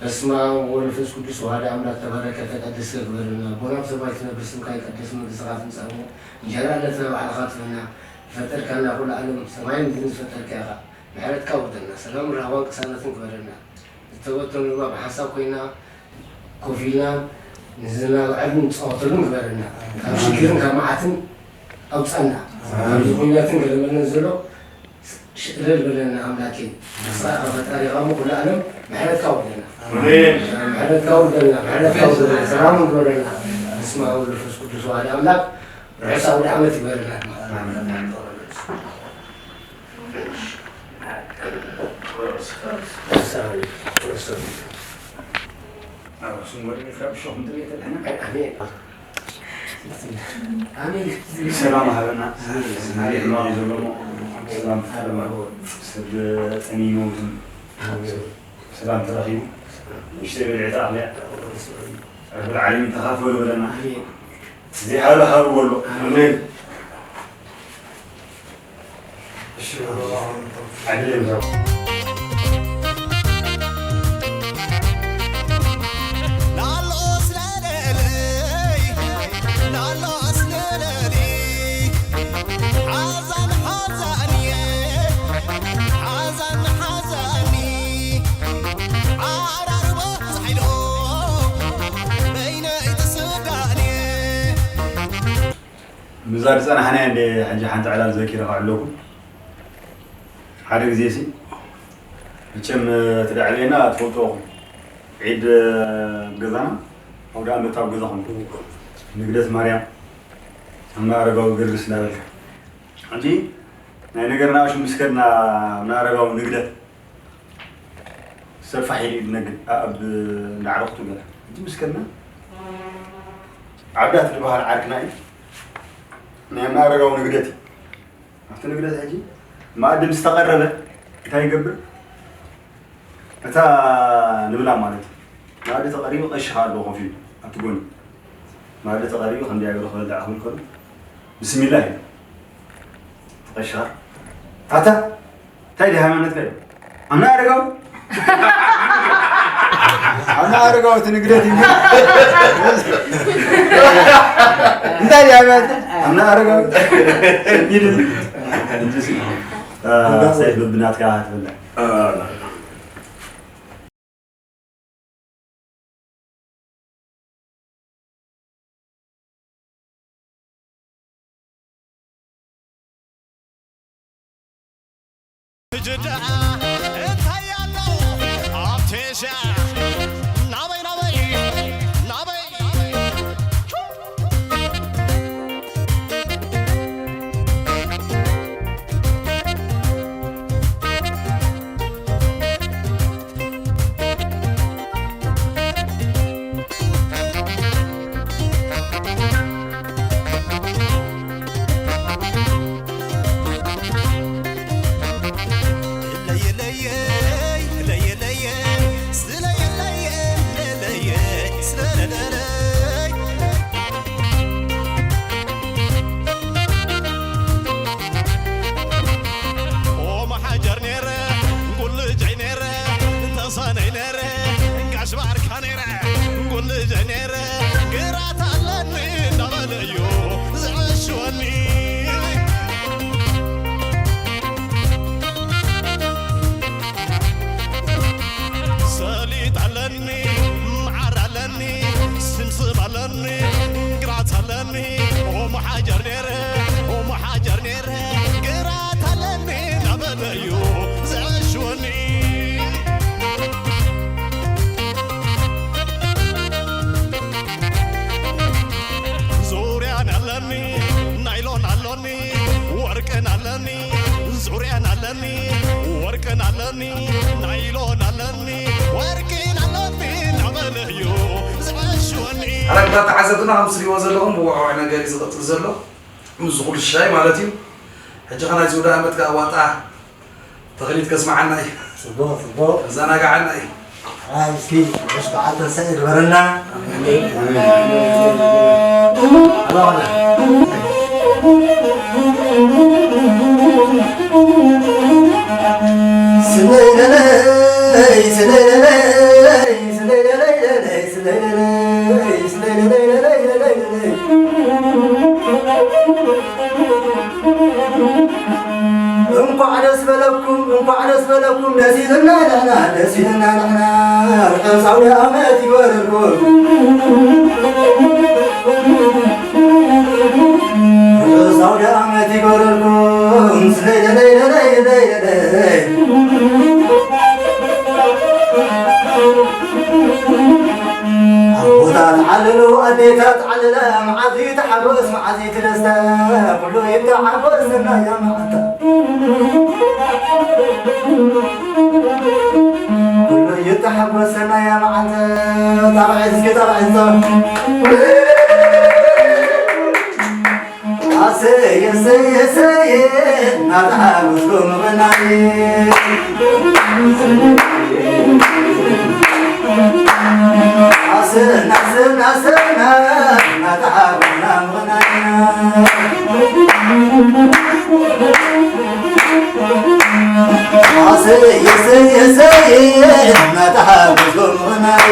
በስመ አብ ወወልድ ወመንፈስ ቅዱስ ወአሐዱ አምላክ። ተባረከ ተቀደሰ ግበረና። አቦና ዘበሰማይ ትነብር፣ ስምካ ይቀደስ፣ መንግስትካ ትምጻእ። እንጀራ ዕለትነ ባዕልካ ትህበና። ዝፈጠርካና ኩሉ ዓለም ሰማይን ምድርን ዝፈጠርካ ኢኻ። ምሕረትካ ውርደልና። ሰላምን ራህዋን ቅሳነትን ግበረልና። ዝተበተኑ ድማ ብሓንሳብ ኮይና ኮፍ ኢልና ንዝናግዐሉን ንፃወተሉን ግበረና። ካብ ሽግርን ካብ መዓትን ኣውፀና። ኣብዚ ኩናትን ገለመለን ዘሎ ሽቅለል በለና ኣምላኬ። ንስኻ ፈጣሪ ኢኻ እሞ ኩሉ ዓለም ምሕረትካ ውርደልና። ኣሜን። ምሕረትካ ውርደልና፣ ምሕረትካ ውርደልና፣ ሰላም ግበረልና። በስመ አብ ወወልድ ወመንፈስ ቅዱስ ወአሐዱ አምላክ። ርሑስ ኣውደ ዓመት ይግበረልና ድማ። ኣሜን። ኣብ ኣኽሱም ወዲእካ ብሾኽ ምድርቤት ኣድሕና። ኣሜን። ኣሜን። ሰላም ሃበና። ኣሜን። እዚ ሕማቕ እዩ ዘሎ እሞ ሰላም ሃበና። ሰብ ጠሚሙ ሰላም ተረኺቡ ንእሽተይ በልዒ ተኣኽልያ ዕርፊ ዓለም ተኻፈሉ በለና። ኣሜን። እዚ ሃበ ሃቡ በሎ። ኣሜን። ናሎ ስለለለይ፣ ናሎ ስለለለይ፣ ሓዛን ሓዛንየ፣ ሓዛን ሓዛኒ፣ ዓራርቦ ዛሕሎ፣ በይነይ ትስዳንየ። ምዛ ዝጸናሕናዮ እንደ ሕጂ ሓንቲ ዕላል ዘኪረ ከዕለኩም። ሓደ ግዜ ሲ፣ መቸም እቲ ዳዕቤና ትፈልጥዎ ኢኹም። ዒድ ኣብ ገዛና፣ ኣውደ ኣመት ኣብ ገዛኹም። ንግደት ማርያም፣ ኣብ ኣረጋዊ ገርግስ እናበልካ። ሕጂ ናይ ነገርና ሽም ምስ ከድና፣ ኣብ ኣረጋዊ ንግደት ሰብ ፋሕ ኢሉ እዩ ዝነግድ፣ ኣብ እንዳ ዓረኽቱ ገለ። ሕጂ ምስ ከድና፣ ዓብዳት ዝበሃል ዓርክና እዩ። ናይ ኣረጋዊ ንግደት እዩ። ኣብቲ ንግደት ሕጂ መኣዲ ምስ ተቐረበ እንታይ ይገብር? እታ ንብላ ማለት እዩ። መኣዲ ተቐሪቡ ቀሺ ከኣ ኣሎ ኮፍ ኢሉ ኣብቲ ጎኒ። መኣዲ ተቐሪቡ ከምዚ ኣገይሩ ክበልዕ ክብል ከሎ ብስሚላ እዩ። እቲ ቀሺ ከኣ፣ "ኣታ እንታይ ድዩ ሃይማኖትካ?" እዩ። ኣምና ኣረጋዊ? ኣምና ኣረጋዊ እቲ ንግደት እዩ። እንታይ ድዩ ሃይማኖት? ኣምና ኣረጋዊ? ሰሚድ እንጂ ሲ፣ አ፣ ሰይፍ ብብናትካ ትብላዕ። ትጅዳ እንታይ ኣሎ ኣብ ቴሻ? ናበይ፣ ናበይ፣ ናበይ? ኦሞ ሓጀር ነይረ፣ ጉልጀይ ነይረ፣ ተሳነይ ነይረ፣ ጋሽ ባርካ ነይረ፣ ጉልጀይ ነይረ፣ ግራት ኣለኒ እንዳበለ እዩ ዝዕሽወኒ። ሰሊጥ ኣለኒ፣ መዓር ኣለኒ፣ ስምስም ኣለኒ፣ ግራት ኣለኒ፣ ኦሞ ሓጀር ነይረ፣ ኦሞ ሓጀር ነይረ፣ ግራት ኣለኒ እናበለ እዩ ዝዕሽወኒ። ዙርያን ኣለኒ፣ ናይሎን ኣለኒ፣ ወርቅን ኣለኒ፣ ዙርያን ኣለኒ፣ ወርቅን ኣለኒ፣ ናይሎን ኣለኒ፣ ወርቅን ኣለኒ እናበለ እዩ ዝዕሽወኒ። ኣረግታ ተዓዘብትና ከም ትሪእዎ ዘለኹም ብውዕውዕ ነገር እዩ ዝቕጽል ዘሎ። ምስዚ ኩሉ ሽሻይ ማለት እዩ። ሕጂ ኸ ናይዚ ውዳእ ዓመት ከኣ ዋጣ ተኽሊት ከስምዓና እዩ። ጽቡቕ፣ ጽቡቕ። ከዘናግዓና እዩ። ሕራይ እስኪ ውሑስ በዓል ተንሳኤ ይግበረልና። ስለለለይ፣ ስለለለይ፣ ስለለለይ፣ ስለለለይ፣ ስለለለይ። እንኳዕ ደስ በለኩም፣ እንኳዕ ደስ በለኩም፣ ደስ ኢልና ንሕና፣ ደስ ኢልና ንሕና። ርሑስ ኣውደ ዓመት ይግበረልኩም። ርሑስ ኣውደ ዓመት ይግበረልኩም። ስለይ ደለይ ደለይ ደለይ ደለይ። ኣቦታት ዓልሉ፣ ኣዴታት ዓልለ፣ መዓዝ እዩ ተሓጎስ፣ መዓዝ እዩ ትደስተ፣ ኩሉ ይተሓጎስ፣ ሰናይ እያ መዓልታ። ኩሉ ይተሓጎስ፣ ሰናይ እያ መዓልታ። ጣቕዒት እስኪ፣ ጣቕዒት። ኣሰይ፣ ኣሰይ፣ ኣሰይ፣ እናተሓጎስኩም ምቕናይ። ኣሰና፣ ኣሰና፣ ኣሰና፣ እናተሓጎስና ምቕናይ። ሰየ ሰየ ሰየ መታሓጎስኩም ምኽናይ።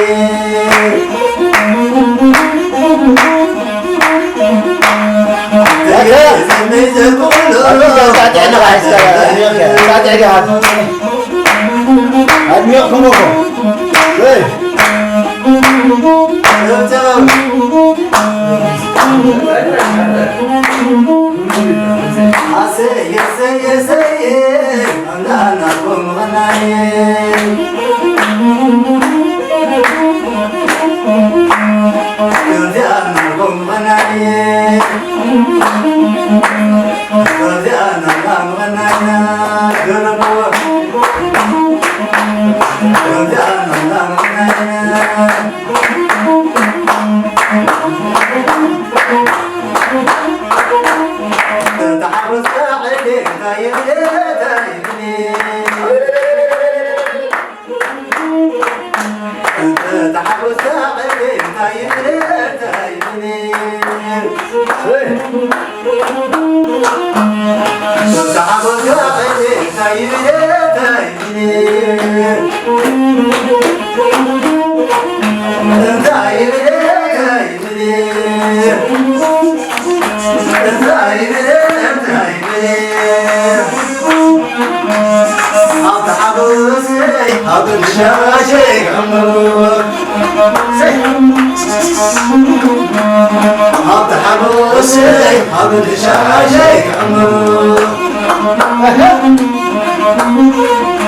ኣድሚቕኩም እኮ። ወይ።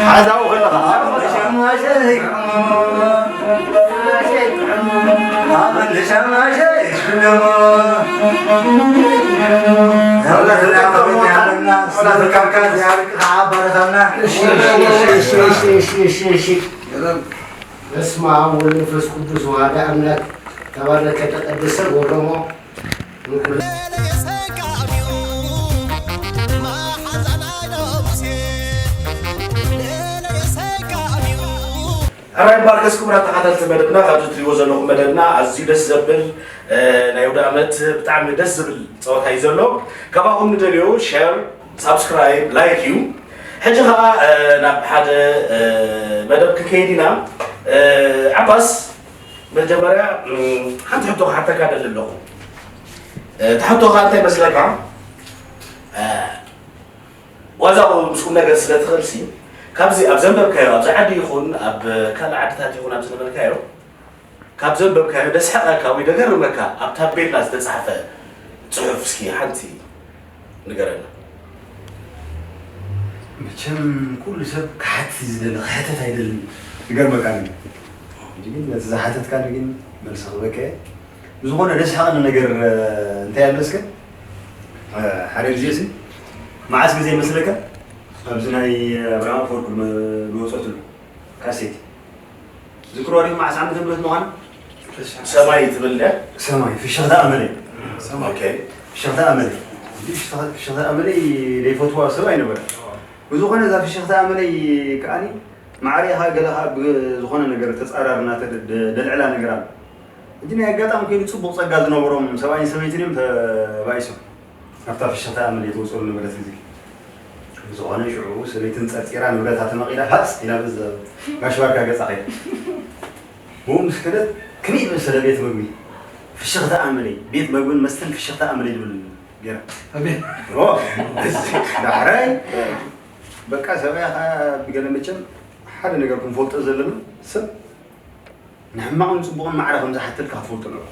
ሓዛዊ ከለኻ። በስመ አብ ወወልድ ወመንፈስ ቅዱስ ወአሐዱ አምላክ። ተባረከ ተቀደሰ ወሮሞ። ሕራይ ባርከስ ክቡራት ተኸታተልቲ መደብና፣ ካብዚ ትሪእዎ ዘለኹም መደብና ኣዝዩ ደስ ዘብል፣ እ፣ ናይ ውደ ዓመት ብጣዕሚ ደስ ዝብል ጸወታ እዩ ዘሎ። ካባኹም ንደልዮ ሸር፣ ሳብስክራይብ፣ ላይክ እዩ። ሕጂ ኸኣ፣ እ፣ ናብ ሓደ፣ እ፣ መደብ ክንከይድ ኢና። እ፣ ዓባስ፣ መጀመርያ፣ እ፣ ሓንቲ ሕቶ ክሓተካ ደሊ ኣለኹ። እ፣ እቲ ሕቶ ኸኣ እንታይ መስለካ? እ፣ ዋዛ ምስ ቁም ነገር ስለ ትኽእልሲ፣ ካብዚ ኣብ ዘንበብካዮ፣ ኣብዚ ዓዲ ይኹን ኣብ ካልእ ዓድታት ይኹን ኣብ ዝነበርካዮ፣ ካብ ዘንበብካዮ ደስሕቐካ ወይ ደገርመካ ኣብ ታቤላ ዝተጻሕፈ ጽሑፍ እስኪ ሓንቲ ንገረና። መቸም ኩሉ ሰብ ክሓትት እዩ ዝደሊ፣ ክሕተት ኣይደልን። ይገርመካ ግን። ሕጂ ግን ነቲ ዝሓተትካኒ ግን መልሲ ክህበካ እየ። ብዝኾነ ደስሕቐኒ ነገር፣ እ፣ እንታይ ኣሎ እስከ? እ፣ ሓደ ግዜ ሲ፣ መዓስ ግዜ ይመስለካ? ኣብዚ ናይ ኣብርሃም ኣፈወርቂ ዝመ-፣ ዝወጸትሉ ካሴት። ዝክሮ ዲኹም መዓስ ዓመተ ምህረት ምዃኑ? ሰማይ ትብል ድያ? ሰማይ፣ ፍሽኽታ ኣመለይ። ኦኬ። ፍሽኽታ ኣመለይ። እንዲ ፍሽኽታ፣ ፍሽኽታ ኣመለይ ዘይፈትዋ ሰብ ኣይነበረን። ብዝኾነ እዛ ፍሽኽታ ኣመለይ ከኣኒ ማዕረ ኢኻ ገለ ኸኣ ብዝኾነ ነገር ተጻራርና ተደ-፣ ደ-፣ ደልዕላ ነገር ኣሎ። ሕጂ ናይ ኣጋጣሚ ኮይኑ ጽቡቕ ጸጋ ዝነበሮም ሰብኣይን ሰበይትን እዮም ተባኢሶም። ኣብታ ፍሽኽታ ኣመለይ ትወፅሉ ንብረት ግዜ። ብዝኾነ ሽዑ ሰበይትን ጸርጺራ ንብረታ ተመቒላ ሃጽ ኢላ በዚ ጋሽ ባርካ ገጻ ኸይዳ። ብኡ ምስ ከደት ከመይ ዝመሰለ ቤት ምግቢ፣ ፍሽኽታ ኣመለይ፣ ቤት ምግብን መስተን ፍሽኽታ ኣመለይ ዝብል ገይራ። ኣቤት። ኦ፣ ዳሕራይ በቃ ሰብኣያ ኸዓ ብገለ መቸም ሓደ ነገር ክንፈልጦ ዘለና ሰብ ንሕማቕን ጽቡቕን ማዕረ ከም ዝሓተልካ ክትፈልጦ ኣለካ።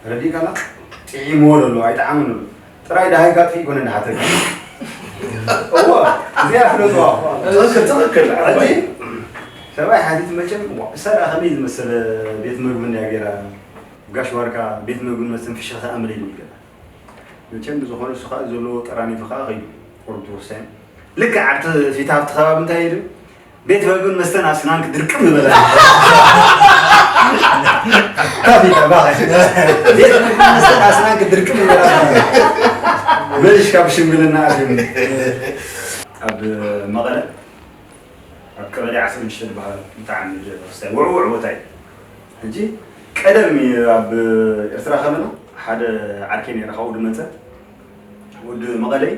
ተረዲእካና? ጥዒምዎ ዶ ኣለዎ? ኣይጠዓሞን ዶ? ጥራይ ደሃይካ ኣጥፊእ ኣይኮነን ዝሓተልካ። እወ፣ እዚኣ ፍለጥዋ። ትኽክል፣ ትኽክል። ሕጂ ሰብኣይ ሓቲቱ መቸም፣ ዋ፣ እሳ ደኣ ከመይ ዝመሰለ ቤት መግቢ እንድያ ገይራ፣ ጋሽ ዋርካ ቤት መግብን መስተን ፍሽኽታ ኣመለይ ኢሉ ይገባ። መቸም ብዝኾነ እሱ ኸኣ ዘለዎ ጠራኒፉ ኸኣ ኸይዱ። ቁሩብ ተወሰነ። ልክዕ ኣብቲ ፊት ሃፍቲ ከባቢ እንታይ ኢሉ? ቤት መግብን መስተን ኣስናንክ ድርቅም ይበላ። ካፊታ ባኸ። ቤት መግብን መስተን ኣስናንክ ድርቅም ይበላ። መልሽ ካብ ሽምግልና ኣትዩ። ኣብ መቐለ ኣብ ቀበሌ ዓሰርተ ሽዱሽተ ዝበሃል ብጣዕሚ ቤተክርስትያን ውዕውዕ ቦታ እዩ። ሕጂ ቀደም ኣብ ኤርትራ ከለና ሓደ ዓርከይ ነይረ፣ ካብኡ ዝመጸ ወዲ መቐለ እዩ።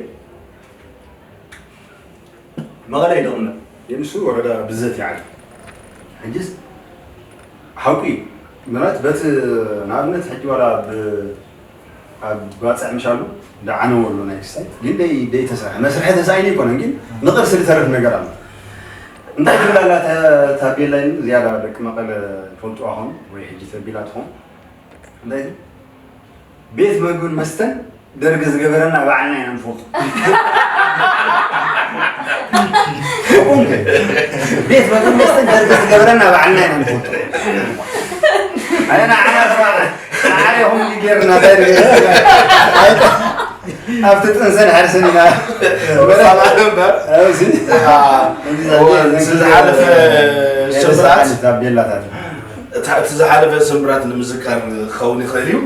መቐለ እዩ ዝቕመጥ። የንሱ ወረዳ ብዘት ይዓል። ሕጅስ ሓቂ እዩ። ምናት በት ንኣብነት ሕጂ ዋላ ብ-፣ ኣብ ባፅዕ ምሻሉ ደዓነዎ ኣሎ ናይ ክስታይ። ግን ደይ-፣ ደይ ተሰርሐ። መስርሐ ተሳኢኑ ኣይኮነን፣ ግን ንቕርሲ ዝተርፍ ነገር ኣሎ። እንታይ ትብላላ ታ-፣ ታቤላ ኢሉ ዝያዳ ደቂ መቐለ ትፈልጥዋ ኾኑ ወይ ሕጂ ተቢላ ትኾን። እንታይ ትብል? ቤት መግብን መስተን ደርጊ ዝገበረና ባዕልና ኢና ንፈልጦ። ከምኡ ከ? ቤት መግብን መስተን ደርጊ ዝገበረና ባዕልና ኢና ንፈልጦ። ኣይ ንዓና ስማ፣ ንዓና ይኹን ጌርና ደርጊ። ኣብቲ ጥንሰን ሓርሰን ኢና። እምበር፣ ኣብዚ፣ እዚ ዝሓለፈ ሽምብራት ታቤላታት። እቲ፣ እቲ ዝሓለፈ ስምብራት ንምዝካር ክኸውን ይኽእል እዩ።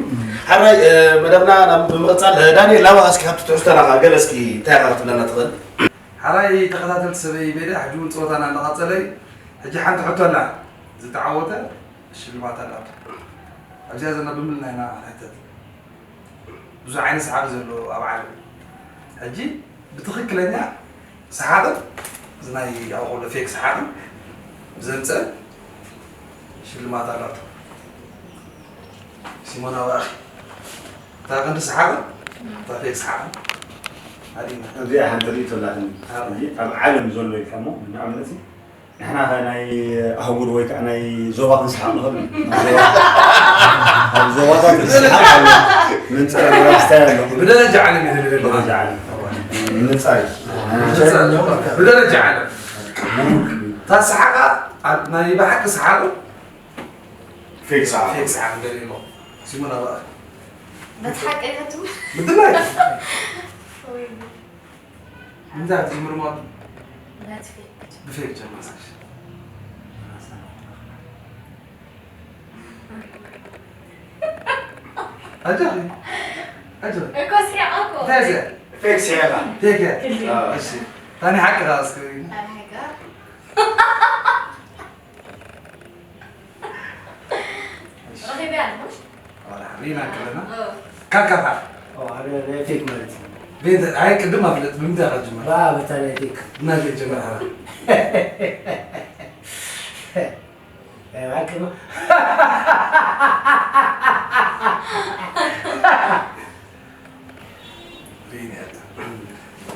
ሓራይ፣ እ፣ መደብና ናብ ብምቕጻል፣ እ፣ ዳንኤል፣ ናባኻ እስኪ ካብቲ ትሕዝቶና ኸዓ ገለ እስኪ እንታይ ኢኻ ክትብለና ትኽእል? ሓራይ ተኸታተልቲ ሰበይ ቤዳ፣ ሕጂ እውን ጸወታና እንዳቐጸለ እዩ። ሕጂ ሓንቲ ሕቶ ኣላ፣ ዝተዓወተ ሽልማት ኣላቶ። ኣብዚኣ ዘለና ብምልና ኢና ክንሕተት። ብዙሕ ዓይነት ሰሓቂ ዘሎ ኣብ ዓለም። ሕጂ ብትኽክለኛ ሰሓቕን እዚ ናይ ኣብ ከሎ ፌክ ሰሓቕን ዘምፀ ሽልማት ኣላቶ። ሲሞና ባእኺ እታ ቀንዲ ሰሓቕን እታ ፌክ ሰሓቕን ኣዲና። እዚኣ ሓንቲ ርእይቶ ኣላትኒ። ኣብ ሕጂ ኣብ ዓለም ዘሎ ኢልካሞ ንኣብነት ንሕና ኸ ናይ ኣህጉር ወይ ከዓ ናይ ዞባ ክንስሓቕ ንኽእል ኢና። ኣብ ዞባታት ዝስሓቕ ኣሎ። መንፅር ክስታይ ኣሎ። ብደረጃ ዓለም እዩ ዝብል። ብደረጃ ዓለም። ምንፃር እዩ። ብደረጃ ዓለም። እታ ሰሓቓ፣ ናይ ብሓቂ ሰሓቕ ፌክ ሰሓቕ። ፌክ ሰሓቕ ገለ ኣሎ። ሲሞና በቃ። በቲ ሓቂ ኢኻ ትብል። ብድላይ። ወይ። እንታይ ትዝምር ማለት? ብፌክ ጀመርሽ። ኣጆኺ። ኣጆኺ። እኮ ስሒቐ እኮ። እንታይ እዚኣ? ፌክ ስሒቓ። ፌክ እያ? ክሊ። ኣዎ። እሺ። ታኒ ሓቂ ኸዓ እስኪ። ታኒ ሓቂ ኸዓ? ረኺበያ ኣለኹ። ዋላ ሪና ከለና። እ። ካካ ኸዓ? ኦ፣ ሓደ ናይ ፌክ ማለት እዩ። ቤት፣ ኣይ፣ ቅድም ኣፍለጥ፣ ብምንታይ ኢኻ ትጅምር? ባ፣ በታ ናይ ፌክ። ናይ ፌክ ጀምር፣ ሓራ። ኣይ፣ ኣክማ። ሪና ያታ።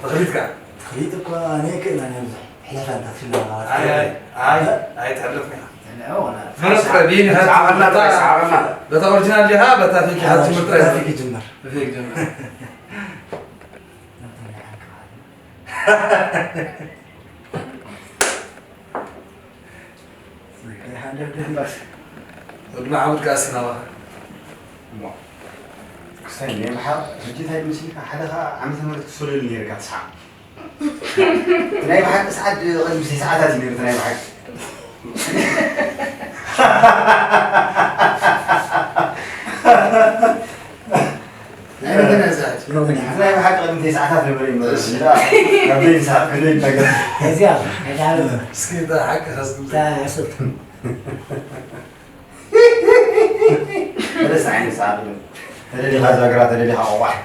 ተኽሊት ከ? ተኽሊት እኮ ኣነ ይክእል ኣነ ብዙሕ ሕለፋ እንዳ ትፍላ ማለት ኣይ፣ ኣይ፣ እዩ። ኣይ፣ እ? ኣይትሕለፍን ኢኻ። ንዑ፣ ወላ ፈረስ ሓንሳ፣ ቢኒ ሓንሳ ሃት ዓቐና ትምህርታ ጥራይ፣ ሰዓቐና። በታ ኦሪጂናል ዲኻ፣ በታ ፌክ ኢኻ ትምህርታ በታ ኢኻ። ፌክ ይጅመር። በፌክ ጀምር። ወዲ መሓሙድ ከኣ እስኪ ናባኻ። እሞ፣ ክስታይ ናይ ብሓ-፣ ሕጂ እንታይ መስልካ? ሓደ ኸኣ ዓመተ ምህረት ክሰለሉ ነይርካ ትስሓቕ። ናይ ብሓቂ ሰዓት ቅድሚ ሰዓታት እዩ ነይሩ፣ ናይ ብሓቂ። ናይ መገናዘባት። ናይ ብሓቂ ቅድሚ ሰዓታት ነበር እዩ፣ እሺ። ካብ ዘይሰዓት ክንደይ ይበገር። እዚኣ፣ ኣይተዓረፈ። እስኪ እታ ሓቂ ከስምዕ። እታ ሕሱር። ሰለስተ ዓይነት ሰዓት እዩ። ተደሊኻ ዛግራ፣ ተደሊኻ ቆቋሕ።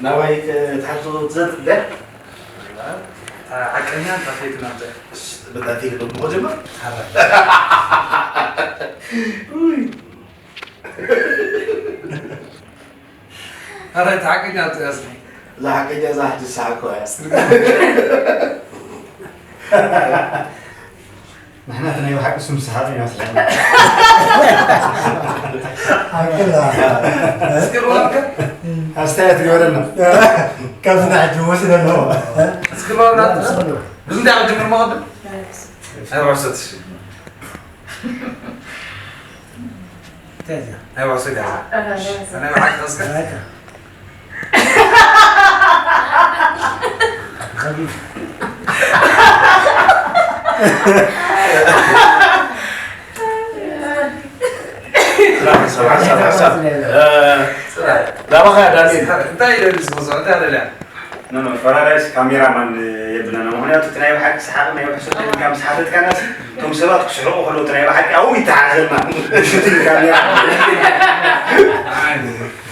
ናባይ ትሓቱ ትዘርጥ ደ? ሓቀኛ ታፌክ ናምዘ። በታፌክ ዶ ጀመር? ሓራ። ውይ። ኣረ፣ እቲ ሓቀኛ ኣውፅእ እስኪ። እዛ ሓቀኛ እዛ ሕጂ ዝሰሓቅኩ እያ። ንሕና እቲ ናይ ብሓቂ ስም ሰሓቕ ኢና ስለ። ሓቅላ። እስኪ ርዋልከ? ኣስተያየት ግበረልና። ካብዚ ንሕጂ ወስድ ኣለዎ። እስኪ ርዋልና። ብምንታይ ክጅምር መቐድም? ናይ ብሕሰት። እንታይ እዚኣ? ናይ ዋዕሶ ጋር። እ፣ ናይ ዋዕሶ። ናይ ብሓቂ ኸስከ? ኣይተ። ሓሳብ፣ ሓሳብ፣ ሓሳብ። እ፣ ናባኻ ዳንኤል። እንታይ ኢለ ዝመጽእ? እንታይ ኢለ? ኖ፣ ኖ፣ ፈራዳይስ ካሜራማን የብለና። ምኽንያቱ እቲ ናይ ብሓቂ ሰሓቕ ናይ ብሕሰት ኢልካ ምስ ሓተትካና፣ እቶም ሰባት ክስሕቑ ከለዉ እቲ ናይ ብሓቂ ኣብኡ ይተሓዘልና። ብሽቲ ካሜራ። ኣይ፣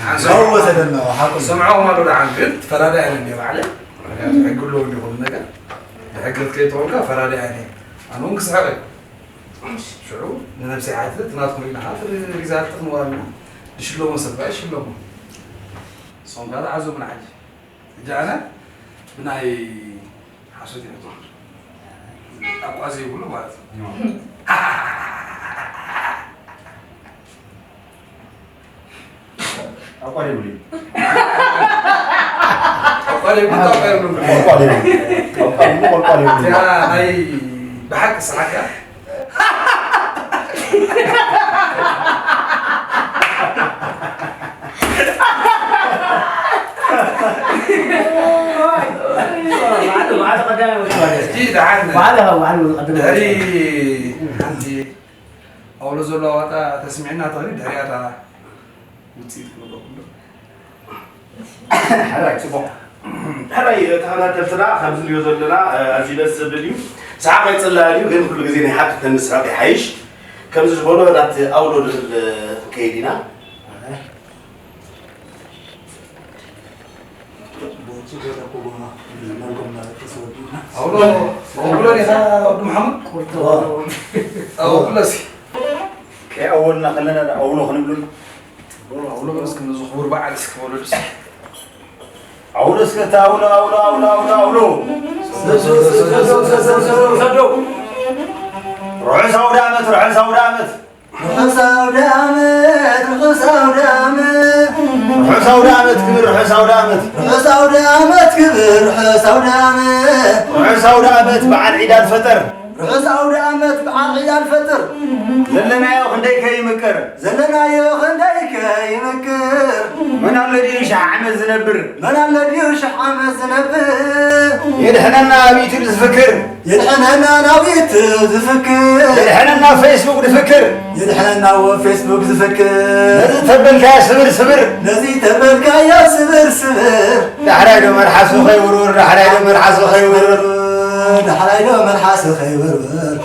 ኣይ፣ ሰው ወሰደና፣ ሓቁ። ስምዖ ማለት ደሓን ግን ፈራዳይ ኣይደለም ባዕለ። ምኽንያቱ ሕጊ ኣለዎ እንዲ ኩሉ ነገር። ሕግርት ከይትኾንካ ፈራዲ ኣይነ ኣነ እውን ክስሕቕ እየ። ሽዑ ንነብሰይ ሓትት ናትኩም ሪኢና ሪዛልት ክንወሃብ ኢና። ዝሽለሞ ሰብ ከዓ ይሽለሞ። ንስኹም ከዓ ተዓዘቡና ሕጂ። ሕጂ ኣነ ብናይ ሓሶት እየ ዝመሃር። ኣቋ ዘይብሉ ማለት እዩ። ኣቋ ዘይብሉ እዩ። ኣቋ ዘይብሉ ኣቋ ዘይብሉ። ኣቋ ዘይብሉ። ኣቋ ዘይብሉ፣ ኣቋ ዘይብሉ። እዚኣ ናይ ብሓቂ ሰሓቅያ። ባዕሉ፣ ባዕሉ ቀዳማይ ወዲኡ ማለት እዩ። እስኪ ደሓን ባዕሉ፣ ባዕሉ ቀዳማይ ድሕሪ ወዲኡ። ሓንቲ ኣውሎ ዘለዋ ዋጣ ተስሚዕና ተኽሊ ድሕሪኣ እታ ውፅኢት ክንረኽብ ዶ? ሕራይ፣ ጽቡቕ። ሕራይ፣ ተኸታተልትና፣ ከምዚ ንሪኦ ዘለና፣ ኣዝዩ ደስ ዘብል እዩ። ሰሓቕ ኣይጽላእን እዩ፣ ግን ኩሉ ግዜ ናይ ሓቂ ተንስሓቕ ይሓይሽ። ከምዚ ዝበሎ፣ ናብቲ ኣውሎ ንብል ክንከይድ ኢና። ኣውሎ፣ ኣውሎ ዲኻ ወዲ መሓመድ? ኣውሎ፣ ኣውሎ እስኪ። ከይኣወልና ከለና ኣውሎ ክንብሉ። ኣውሎ፣ ኣውሎ እስኪ፣ ነዚ ክቡር በዓል እስኪ፣ ኣውሎ እስኪ። ኣውሎ እስኪ፣ ኣውሎ፣ ኣውሎ፣ ኣውሎ፣ ኣውሎ፣ ኣውሎ። ርሑስ ኣውደ ዓመት፣ ርሑስ ኣውደ ዓመት። ርሑስ ኣውደ ዓመት፣ ርሑስ ኣውደ ዓመት። ርሑስ ኣውደ ዓመት ክብር፣ ርሑስ ኣውደ ዓመት። ርሑስ ኣውደ ዓመት ክብር፣ ርሑስ ኣውደ ዓመት። ርሑስ ኣውደ ዓመት በዓል ዒድ ኣልፈጠር። ርሑስ ኣውደ ዓመት በዓል ዒድ ኣልፈጥር። ዘለናዮ ክንደይ ከይምቅር። ዘለናዮ ክንደይ ከይምቅር። መን ኣሎ ድዩ ሽሕ ዓመት ዝነብር። መን ኣሎ ድዩ ሽሕ ዓመት ዝነብር። የድሕነና ናብይቱ ዝፍክር። የድሕነና ናብይቱ ዝፍክር። የድሕነና ፌስቡክ ዝፍክር። የድሕነና ኣብ ፌስቡክ ዝፍክር። ነዚ ተበልካዮ ስብር ስብር። ነዚ ተበልካዮ ስብር ስብር። ዳሕራይ ዶ መልሓሱ ከይውርውር፣ ዳሕራይ ዶ መልሓሱ ከይውርውር። ዳሕራይ ዶ መልሓሱ ከይውርውር።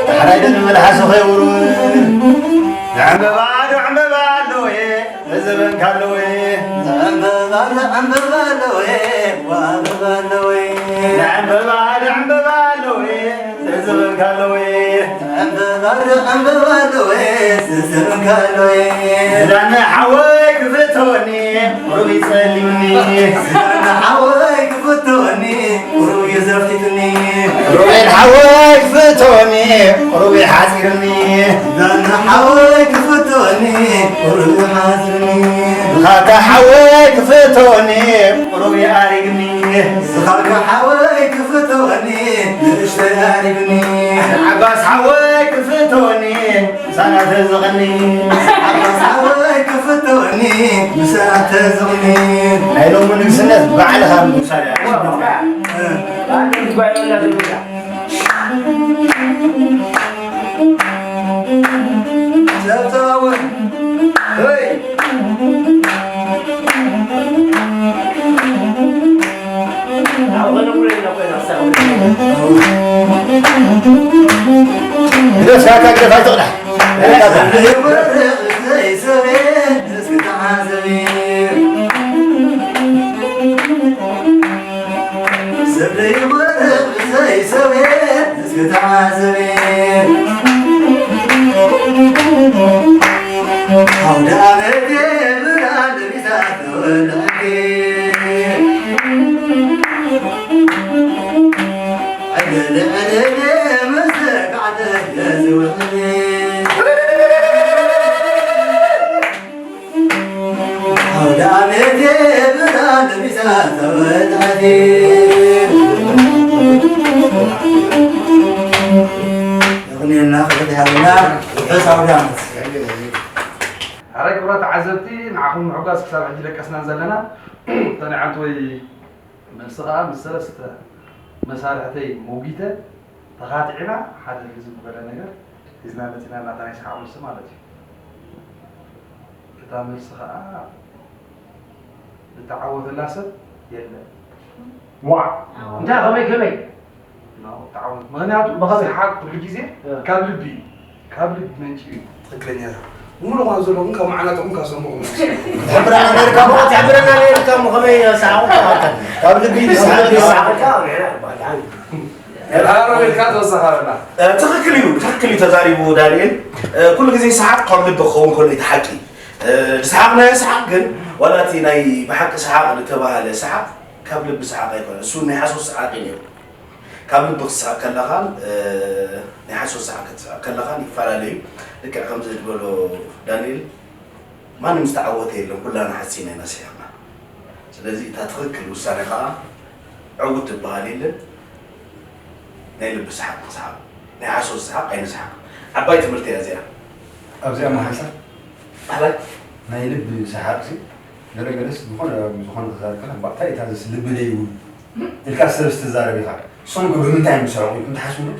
ዳሕራይ ዶ መልሓሱ ከይውርውር። ንዕምበባ ዶ ዕምበባ ኣለወ፣ ንዘበንካ ኣለወ። ንዕምበባ ዶ ዕምበባ ኣለወ፣ ወኣበባ ኣለወ። ንዕምበባ ዶ ዕምበባ ኣለወ፣ ንዘበንካ ኣለወ። ዕምበባ ዶ ዕምበባ ኣለወ፣ ንዘበንካ ኣለወ። ዳነ ሓወይ ክፍተወኒ፣ ቁሩብ ይጸሊምኒ። ዳነ ሓወይ ክፍተወኒ፣ ቁሩብ ይዘፍቲትኒ። ሮቤል ሓወይ ክፍተወኒ፣ ቁሩብ ይሓጺርኒ። ዳነ ሓወይ ክፍተወኒ፣ ቁሩብ ይሓጺርኒ። ኻካ ሓወይ ክፍተወኒ፣ ቁሩብ ይኣሪግኒ። ዝኻልካ ሓወይ ክፍተወኒ፣ ንእሽተይ ኣሪግኒ። ዓባስ ሓወይ ክፍተወኒ፣ ምሳና ተዝቕኒ። ዓባስ ሓወይ ክፍተወኒ፣ ምሳና ተዝቕኒ። ናይ ሎሚ ንግስነት ባዕልኻ ምሳሌ። ግደፍ፣ ሳካ ግደፍ፣ ኣይትቕዳሕ። ዘይወርቕ ዘይሰብየ እስኪ ተዓዘቢ። ሰብ ዘይወርቕ ዘይሰብየ እስኪ ተዓዘቢ። ኣውደ ዓመት የብላ ለቢሳ ተወልዐኪ። ዕልል ዕልል መስተጋዕተ የዝውዕል። ኣውደ ዓመት የብላ ለቢሳ ተወልዐኪ። የቕንየልና ክብረት ይሃበና። ርሑስ ኣውደ ዓመት። ሕራይ ክቡራት ተዓዘብቲ፣ ንዓኹም ምሕጓስ ክሳብ ሕጂ ደቀስናን ዘለና። እታ ናይ ዓንተወይ መልሲ ኸኣ ምስ ሰለስተ መሳርሕተይ መጒተ ተኻቲዕና ሓደ ልዝብ ዝበለ ነገር ሒዝና መጺና፣ ናታ ናይ ሰሓቕ መልሲ ማለት እዩ። እታ መልሲ ኸኣ ዝተዓወተላ ሰብ የለን። ዋዕ! እንታይ፣ ከመይ፣ ከመይ? ኖ፣ ተዓወት። ምኽንያቱ ብኸመይ? ሰሓቕ ኩሉ ግዜ እ። ካብ ልቢ እዩ። ካብ ልቢ መንጭ እዩ። ትኽክለኛ። ብምሉእ ኳን ዘለኹም ካብ መዓናጥኹም ካብ ሰንቦኹም። ትሕብረና ነይርካ፣ እሞ ትሕብረና ነይርካ፣ እሞ ከመይ ሰሓቑ ተባልካ? ካብ ልቢ ካብ ልቢ ይስሓቕ። ይስሓቕ። ተዛረበልካ ተወሳኻልና። ትኽክል እዩ፣ ትኽክል እዩ ተዛሪቡ ዳንኤል። ኩሉ ግዜ ሰሓቕ ካብ ልቢ ክኸውን ከሎ እዩ እቲ ሓቂ። ዝሰሓቕናዮ ሰሓቕ ግን ዋላ እቲ ናይ ብሓቂ ሰሓቕ ዝተባህለ ሰሓቕ ካብ ልቢ ሰሓቕ ኣይኮነ፣ እሱ ናይ ሓሶት ሰሓቕ እዩ ነይሩ። ካብ ልቢ ክትስሕቕ ከለኻን ናይ ሓሶት ሰሓቕ ክትስሕቕ ከለኻን ይፈላለዩ። ልክዕ ከምዚ ዝበሎ ዳንኤል፣ ማንም ዝተዓወተ የለን፣ ኩላና ሓሲና ኢና ስሒቕና። ስለዚ እታ ትኽክል ውሳነ ከዓ ዕውት ትበሃል የለን። ናይ ልቢ ሰሓቕ ንስሓቕ፣ ናይ ሓሶት ሰሓቕ ኣይንስሓቕ። ዓባይ ትምህርቲ እያ እዚኣ። ኣብዚኣ መሓሳ ኣላይ ናይ ልቢ ሰሓቕ ሲ ገለገለስ ዝኾነ ዝኾነ ክዛረብ ከላ ባእታ እታ ዝስ ልቢ ደይ እውን ኢልካ ሰብ ዝተዛረብ ኢኻ። እሶም ከ ብምንታይ እዮም ዝሰርቁ ኢልኩም ትሓስቡ ዶ?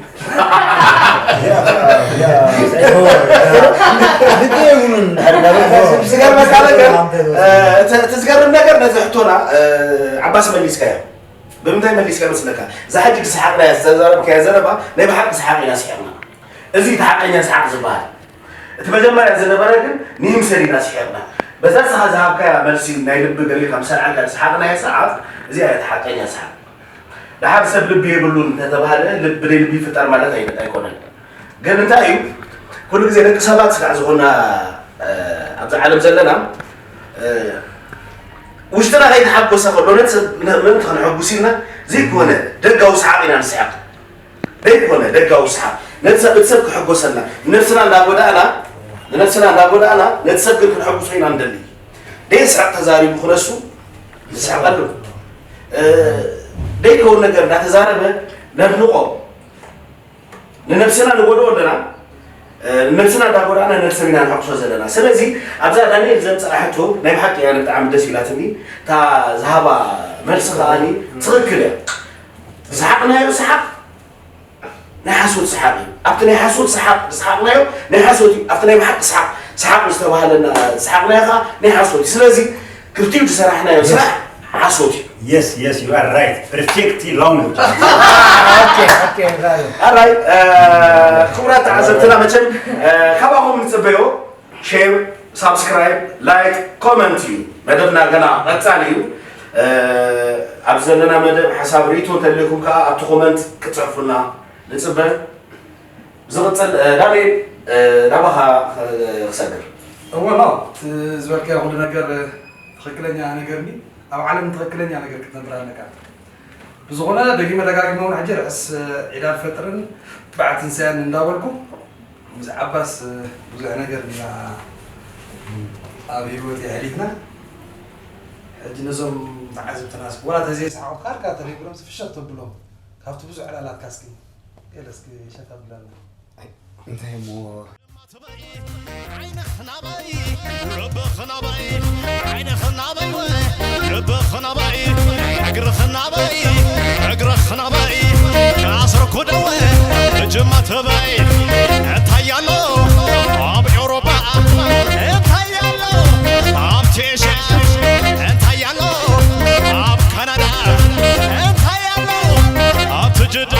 ዝገርመካ ነገር እቲ ዝገርም ነገር ነዚ ሕቶና ዓባስ መሊስካዮ። ብምንታይ መሊስካ መስለካ? እዛ ሕጂ ዝሰሓቕናያ ዝተዛረብካያ ዘረባ ናይ ብሓቂ ሰሓቕ ኢና ስሒቕና። እዚ እቲ ሓቀኛ ሰሓቕ ዝበሃል። እቲ መጀመርያ ዝነበረ ግን ንይምሰል ኢና ስሒቕና። በዛ ንስኻ ዝሃብካያ መልሲ ናይ ልቢ ገሊልካ ምስ ሰሓቕናያ ሰሓቕ እዚኣ እያ እቲ ሓቀኛ ሰሓቕ። ደሓር ሰብ ልቢ የብሉን እንተተባህለ ልቢ ደይ ልቢ ይፍጠር ማለት ኣይኮነን። ግን እንታይ እዩ ኩሉ ግዜ ደቂ ሰባት ስጋዕ ዝኾና ኣብዚ ዓለም ዘለና ውሽጥና ከይተሓጎሰ ከሎ ነቲ ሰብ ምእንቲ ከነሐጉስ ኢልና ዘይኮነ ደጋዊ ሰሓቕ ኢና ንስሕቕ። ዘይኮነ ደጋዊ ሰሓቕ ነቲ ሰብ እቲ ሰብ ክሕጎሰልና ንነብስና እንዳጎዳእና ንነብስና እንዳጎዳእና ነቲ ሰብ ግን ክንሐጉሶ ኢና ንደሊ። ደይ ስሕቕ ተዛሪቡ ክነሱ ንስሕቐሉ። ደይከውን ነገር እንዳተዛረበ ነድንቖ። ንነብስና ንጎድኦ ኣለና። ንነብስና እንዳጎዳእና ነቲ ሰብ ኢና ንሐጉሶ ዘለና። ስለዚ ኣብዛ ዳንኤል ዘምፅኣ ሕቶ ናይ ብሓቂ እያ ብጣዕሚ ደስ ኢላትኒ። እታ ዝሃባ መልሲ ከዓኒ ትኽክል እያ። ዝሰሓቕናዮ ሰሓቕ ናይ ሓሶት ሰሓቕ እዩ። ኣብቲ ናይ ሓሶት ሰሓቕ ዝሰሓቕናዮ ናይ ሓሶት እዩ። ኣብቲ ናይ ብሓቂ ሰሓቕ ሰሓቕ ዝተባህለና ዝሰሓቕናዮ ከዓ ናይ ሓሶት እዩ። ስለዚ ክልቲኡ ዝሰራሕናዮ ስራሕ ሓሶት እዩ። Yes, yes, you are right. Perfect language. ኣራይ ክቡራት ተዓዘብትና መቸም ካባኹም ንፅበዮ ሼር፣ ሳብስክራይብ፣ ላይክ፣ ኮመንት እዩ። መደብና ገና ቀፃሊ እዩ። ኣብ ዘለና መደብ ሓሳብ ርእይቶ እንተለኩም ከዓ ኣብቲ ኮመንት ክትፅሕፉና ንፅበ። ዝቕፅል ዳንኤል ናባኻ ክሰግር። እወ ኖ ዝበልካዮ ኩሉ ነገር ትኽክለኛ ነገር ኒ ኣብ ዓለም ትኽክለኛ ነገር ክትነብር ኣለካ። ብዝኾነ ደጊመ ደጋጊመ እውን ሕጂ ርዕስ ዒድ ኣልፈጥርን በዓል ትንሳኤን እንዳበልኩ ምስ ዓባስ ብዙሕ ነገር ኢና ኣብ ህይወት የሕሊፍና። ሕጂ ነዞም ተዓዘብትና እስኪ ዋላ ተዘይሰሓቑ ካርካ ተደይብሎም ፍሸኽ ተብሎም ካብቲ ብዙሕ ዕላላትካ እስኪ ገለ እስኪ ሸፍ ኣብለና። እንታይ እሞ ዓይንኽ ናበይ ልብኽ ናበይ ዓይንኽ ናበይ ወ ልብኽ ናበይ እግርኽ ናበይ እግርኽ ናበይ ካስርኩ ደወ ጅማ ትበይ እንታይ ኣሎ ኣብ ኤውሮጳ እንታይ ኣሎ ኣብቲ ኤሽያ እንታይ ኣሎ ኣብ ካናዳ እንታይ ኣሎ ኣብቲ ጅዳ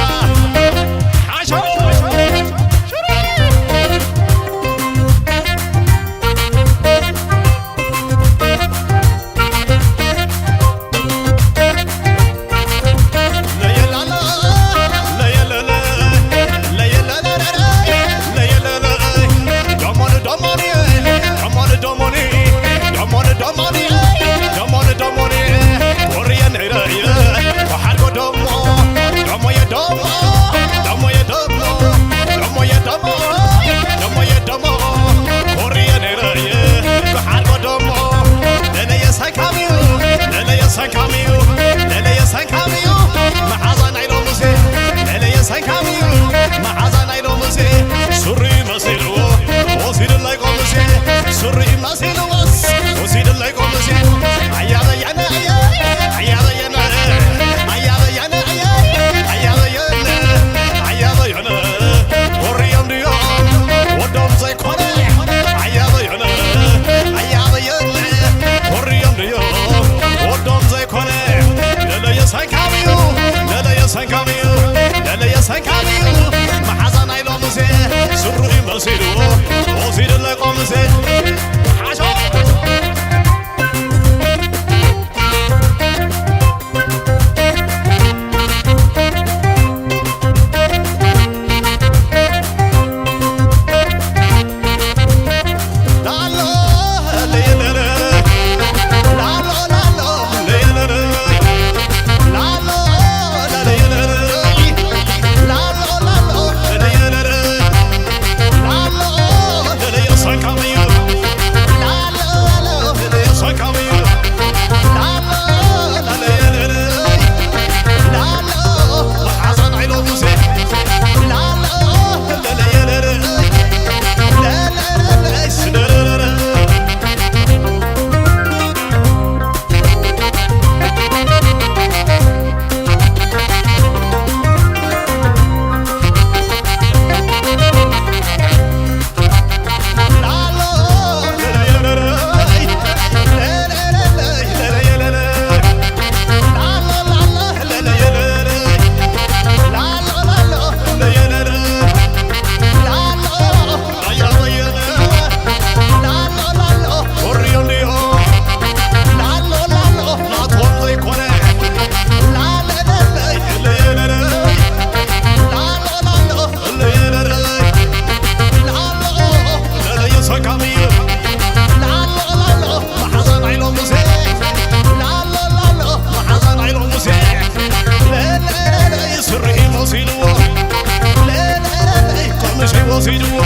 ሓሾ ሰንካሚኡ ለለየ ሰንካሚኡ መዓዛ ናይ ሎምሴ ለለየ ሰንካሚኡ መዓዛ ናይ ሎምሴ ሱሪ መሲልዎ ወሲድለይ ቆምሴ ሱሪ መሲልዎስ ወሲድለይ ቆምሴ ኣያበያነ ኣያበያነ ኣያበያነ ኣያበያነ ኣያበያነ ኣያበያነ ወርዮም ድዮም ወዶም ዘይኮነ ኣያበያነ ኣያበያነ ወርዮም ድዮም ወዶም ዘይኮነ ለለየ ሰንካሚኡ ለለየ ሰንካሚኡ ለለየ ሰንካሚኡ መሓዛ ናይ ሎምሴ ስሩዕ መሲሉ ወሲድለ ቆምሴ ሓሾ ሰካም እዩ። ላሎ ላሎ መሓዛ ናይ ሎሙሴ፣ ላሎ ላሎ መሓዛ ናይ ሎሙሴ። ለለለይ ስርሒ መሲልዎ፣ ለለለይ ቀምሽ ወሲድዎ።